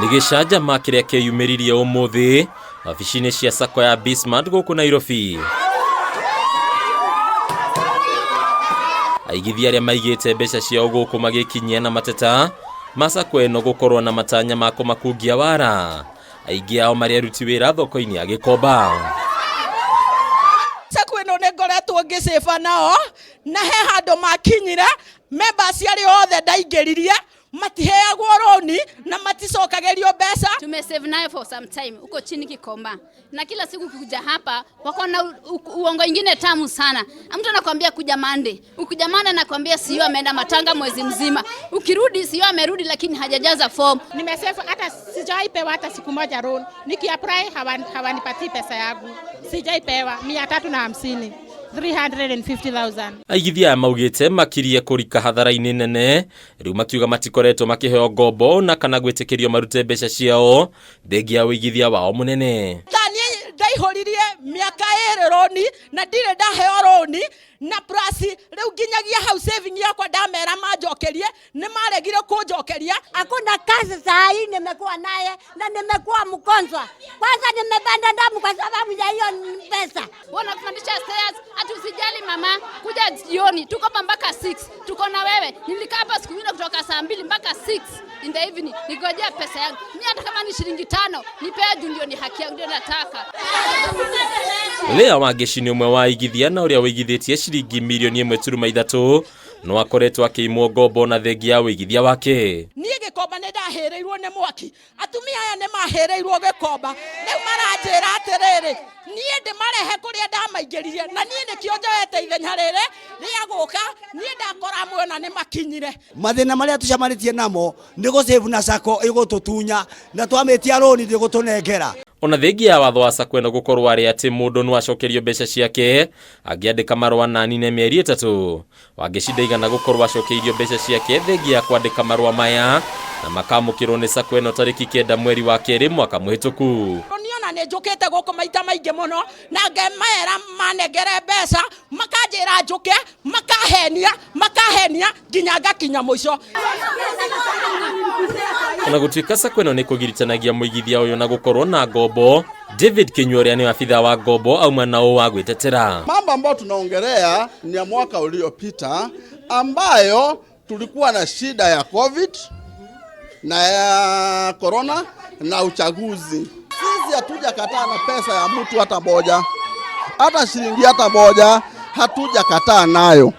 Nĩ gĩcanjama kĩrĩa kĩyumĩririe ũmũthĩ wabici-inĩ cia sacco ya Bismart gũkũ Nairobi. Aigithia arĩa maigĩte mbeca ciao gũkũ magĩkinyia na mateta ma sacco ĩno gũkorwo na matanya ma kũmakungia wara. Aingĩ ao marĩ aruti wĩra thoko-inĩ ya Gĩkomba. Sacco ĩno nĩ ngoretwo ngĩcĩba nao na he handũ makinyire members arĩa othe ndaingĩririe matiheagwo roni na maticokagĩrio mbeca. Tumesave nayo for some time huko chini Gikomba, na kila siku ukikuja hapa wako na uongo ingine tamu sana. Mtu anakuambia kuja Monday, ukija Monday anakuambia sio, ameenda matanga mwezi mzima, ukirudi sio amerudi, lakini hajajaza form. Nimesave hata sijaipewa hata siku moja loan, nikiapply hawanipatii pesa yangu, sijaipewa 350, 350,000. Aigithia aya maugĩte makirie kũrika hathara-inĩ nene rĩu makiuga matikoretwo makĩheo ngombo na kana gwĩtĩkĩrio marute mbeca ciao thengia ya ũigithia wao mũnene. Ta niĩ ndaihũririe mĩaka ĩrĩ roni na ndirĩ ndaheo roni na plus rĩu nginyagia hau saving yakwa ndamera manjokerie nĩ maregire kũnjokeria. Hakuna kazi saa hii nimekuwa naye na nimekuwa mgonjwa. Kwanza nimepanda damu kwa sababu ya hiyo pesa. Wanakupandisha stairs, ati usijali mama, kuja jioni, tuko hapa mpaka 6, tuko na wewe. Nilikaa hapa siku nyingine kutoka saa 2 mpaka 6 in the evening, nigojea pesa yangu. Mimi hata kama ni shilingi 5, nipee juu ndio ni haki yangu, ndio nataka. Lea Wangeci nĩ ũmwe wa aigithia na ũrĩa ũigithĩtie ciringi mirioni ĩmwe turuma ithatũ no akoretwo akĩimwo ngombo na thengia ya ũigithia wake. Niĩ Gĩkomba nĩ ndahĩrĩirwo nĩ mwaki, atumia aya nĩ mahĩrĩirwo Gĩkomba, rĩu maranjĩra atĩrĩrĩ, niĩ ndĩmarehe kũrĩa ndamaingĩririe, na niĩ nĩkĩo njoete ithenya rĩrĩ rĩa gũka, niĩ ndakora muona nĩ makinyire. Mathĩna marĩa tũcemanĩtie namo nĩ gũsave na sacco ĩgũtũtunya na twamĩtia rũni ndĩgũtũnengera. Ona thengia ya watho wa sacco ĩno gũkorwo arĩ atĩ mũndũ no acokerio mbeca ciake angĩandĩka marũa na anine mĩeri ĩtatũ. Wangeci ndaigana gũkorwo acokeirio mbeca ciake thengia ya kwandĩka marũa maya na makamũkĩrwo nĩ sacco ĩno tarĩki 9 mweri wa 2 mwaka mũhĩtũku. Niĩ ona nĩ njũkĩte gũkũ maita maingĩ mũno na ngemera manengere mbeca, makanjĩra njũke, makahenia, makahenia nginya ngakinya mũico. Ona gũtuĩka sacco ĩno nĩ kũgiritanagia mũigithia ũyũ na gũkorwo na ngombo, David Kinyua ũrĩa nĩ abitha wa ngombo auma na ũũ wa gwĩtetera. Mambo ambayo tunaongelea ni ya mwaka uliopita ambayo tulikuwa na shida ya COVID na ya corona na uchaguzi. Sisi hatujakataa na pesa ya mtu hata moja, hata shilingi hata moja hatujakataa nayo.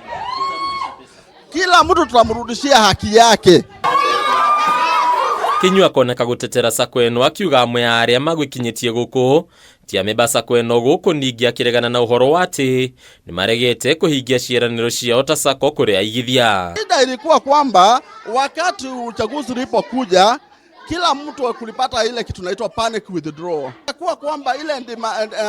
Kila mtu tutamrudishia haki yake. Kinyua akoneka gũtetera sacco ĩno akiuga amwe a arĩa magwĩkinyĩtie gũkũ ti amemba sacco ĩno gũkũ ningĩ akĩregana na ũhoro wa atĩ nĩ maregete kũhingia ciĩranĩro ciao ta sacco kũrĩ aigithia. Shida ilikuwa kwamba wakati uchaguzi ulipokuja kila mtu kulipata ile kitu inaitwa panic withdrawal. Kwa kwamba ile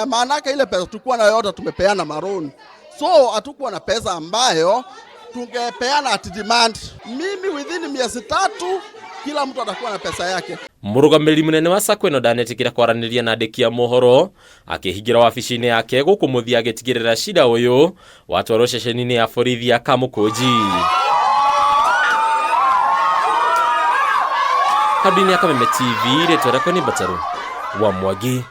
maana yake ile pesa tulikuwa nayo yote tumepeana maroon. So hatukuwa na pesa ambayo tungepeana at demand. Mimi within miezi 3 kila mtu atakuwa na pesa yake. Mũrũgamĩrĩri mũnene wa sacco ĩno ndanetĩkĩra kwaranĩria na andĩki a mohoro akĩhingĩra wabici-inĩ yake gũkũ mũthia agĩtigĩrĩra cira ũyũ watwarwo ceceni-inĩ ya borithi ya Kamũkũnji. Kambuni ya Kameme TV rĩtwa rĩakwa nĩ Mbatarũ wa Mwangi.